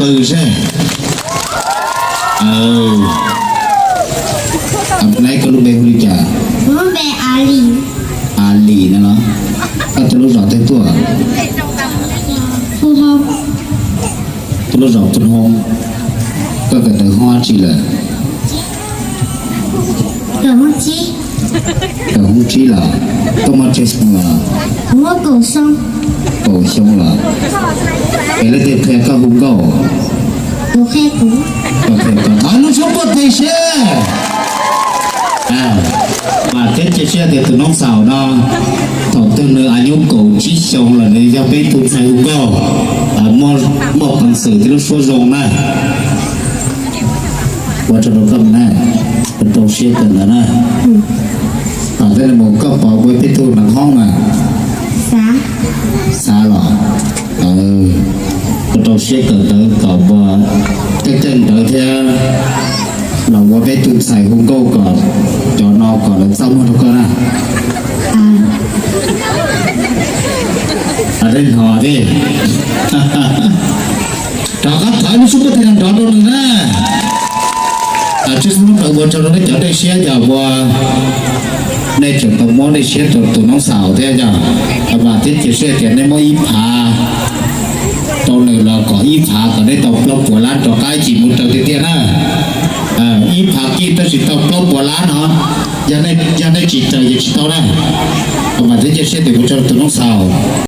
Qw seb. Neb, koj lub npe hu li cas? Alis no los? Koj tuaj lub zos twg tuaj? Tuaj lub zos Phu Hoo. Koj kawm ntawv hoob dab tsi lawm? Kawm hoob tsib los? Koj muaj tsawg xyoo los? Kaum xyoo los? Es leej twg qhia koj hu nkauj? Thov lub suab puag teg seb. Mas thiab cia siab tias tus noob xaus no, thaum twg nws a nyuj kaum tsib xyoo los nws yog peb tug ntxhais hu nkauj, muaj peev xwm thiab lub suab zoo na. Ua tsaug rau koj na, rau siab kawm ntawv na. Tom ntej no mus koj pom ua peb tug hneev hoob na? Xav los? Ua rau siab kawm ntawv kom ua tej ntawv thiab los ua peb tug ntxhais hu nkauj kom cov no kom lawv txaj muag rau koj na. Rov qab thov lub suab puag teg nrov rau nws na. Tshwj xeeb ua tsaug rau nej cov dej siab yog ua nej tseem tau muab dej siab rau tus noob xaus thiab yog, mas thiab cia siab tias nej muab ib phav rau nws los kom ib phav kom nej tau plaub puas lab rov qab ib chim mus raws tiag tiag na. Ib phav kij tab sis tau plaub puas lab no, yog nej tsis raws yeej tsis tau na. Mas thiab cia siab tias ua tsaug rau tus noob xaus.